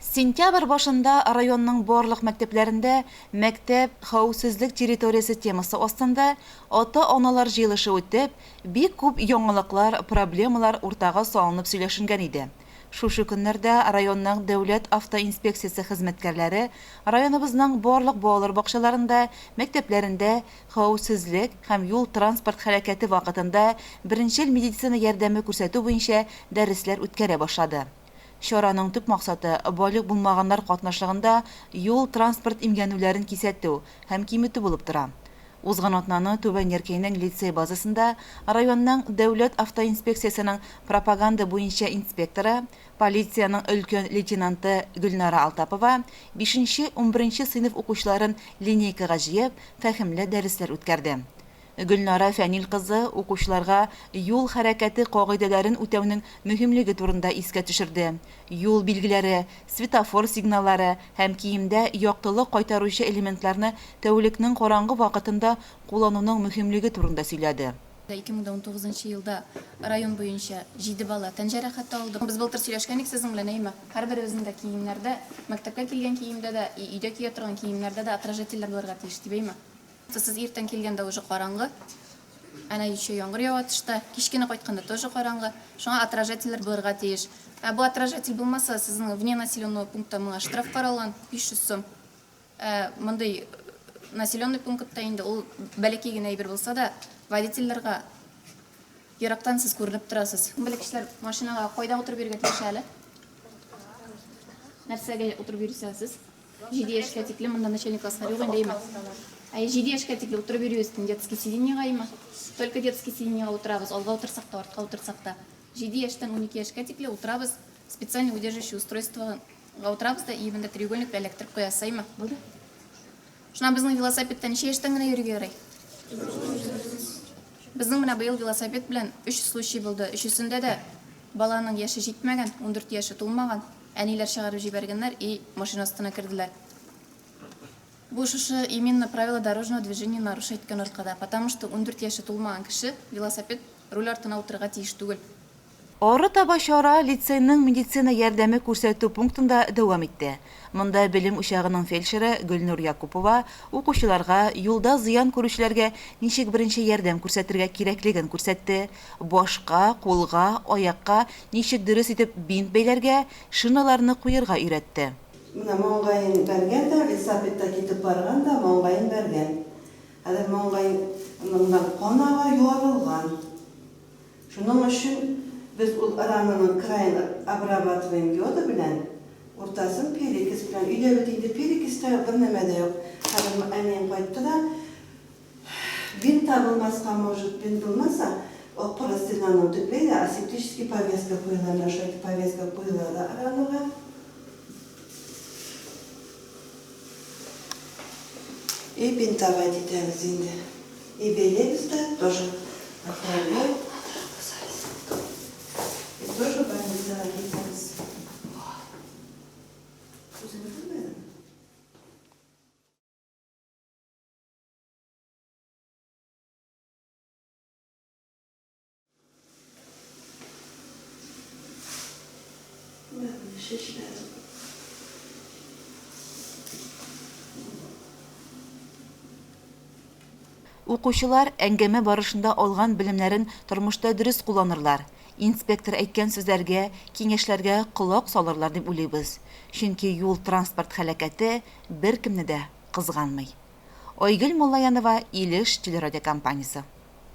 Сентябрь башында районның барлык мәктәпләрендә Мәктәп, хәвефсезлек территориясе темасы астында ата-аналар җыелышы үтеп, бик күп яңалыклар, проблемалар уртага салынып сөйләшенгән иде. Шушы көннәрдә районның дәүләт автоинспекциясе хезмәткәрләре районыбызның барлык балалар бакчаларында, мәктәпләрендә хәвефсезлек һәм юл-транспорт һәлакәте вакытында беренчел медицина ярдәме күрсәтү буенча дәресләр үткәрә башлады. Чараның төп максаты, балигъ булмаганнар катнашлыгында юл-транспорт имгәнүләрен кисәтү һәм киметү булып тора. Узган атнаны Түбән Яркәйнең лицей базасында районның дәүләт автоинспекциясенең пропаганда буенча инспекторы, полициянең өлкән лейтенанты Гөлнара Алтапова бишенче-унберенче сыйныф укучыларын линейкага җыеп, фәһемле дәресләр үткәрде. Гөлнара Фәнил кызы укучыларга юл хәрәкәте кагыйдәләрен үтәүнең мөһимлеге турында искә төшерде, юл билгеләре, светофор сигналлары һәм киемдә яктылык кайтаручы элементларны тәүлекнең караңгы вакытында куллануның мөһимлеге турында сөйләде. 2019 нчы елда район буенча җиде бала тән җәрәхәте алды. Без былтыр сөйләшкән идек сезнең белән, әйеме? Һәрберебезнең дә киемнәрдә, мәктәпкә килгән киемдә дә, өйдә кия торган киемнәрдә дә отражательләр булырга тиеш дип, әйеме? Сез иртән килгәндә уже караңгы. Әнә еще яңгыр ява тышта. Кич кенә кайтканда тоже караңгы. Шуңа отражательләр булырга тиеш. Ә бу отражатель булмаса, сезнең вне населенного пункта моңа штраф каралган, 500 сум. Ә мондый населенный пунктта инде ул бәләкәй генә әйбер булса да, водительләргә ерактан сез күренеп торасыз. Белгечләр машинага кайда утырып йөрергә тиеш әле? Нәрсәгә утырып йөрисез? Җиде яшькә тикле монда начальный класслар юк инде, әйме? Әйе, җиде яшькә тикле утырып йөрибез детский сиденьега, әйме? Только детский сиденьега утырабыз, алга утырсак та, артка утырсак та. Җиде яшьтән 12 яшькә тикле утырабыз, специальный удерживающий устройствога утырабыз да, и монда треугольник белән эләктереп куясыз, әйме? Булды. Шуннан безнең велосипедта ничә яшьтән генә йөрергә ярый? Безнең менә быел велосипед белән өч случай булды. Өчесендә дә баланың яше җитмәгән, 14 яше тулмаган. Әниләр чыгарып җибәргәннәр и машина астына керделәр. Бу шушы именно правила дорожного движения нарушать иткән аркада, потому что 14 яше тулмаган кеше велосипед руль артына утырырга тиеш түгел. Ары таба чара лицейның медицина ярдәме күрсәтү пунктында дәвам итте. Монда белем учагының фельдшеры Гөлнур Якупова укучыларга юлда зыян күрүчеләргә ничек беренче ярдәм күрсәтергә кирәклеген күрсәтте, башка, кулга, аякка ничек дөрес итеп бинт бәйләргә, шиналарны куерга өйрәтте. Менә маңгаен бәргән дә, велосипедта китеп барган да, маңгаен бәргән. Хәзер маңгаеннан кан ага, ярылган. Шуның өчен без ул рананың краен обрабатываем йода белән, уртасын перекись белән. Өйдә бит инде перекись та юк, бернәмә дә юк. Хәзер әнием кайтты да, Бинт табылмаска может, бинт булмаса, ак простынаны үтүкләй дә, асептический повязка куела, менә шулай итеп повязка куела да ранага. И бинтовать итәбез инде. И бәйләйбез дә, тоже отправляем. И тоже больницага китәбез. Үзең белмәдең? Укучылар әңгәмә барышында алган белемнәрен тормышта дөрес кулланырлар, инспектор әйткән сүзләргә, киңәшләргә колак салырлар дип уйлыйбыз. Чөнки юл-транспорт һәлакәте беркемне дә кызганмый. Айгөл Муллаянова, Илеш телерадиокомпаниясе.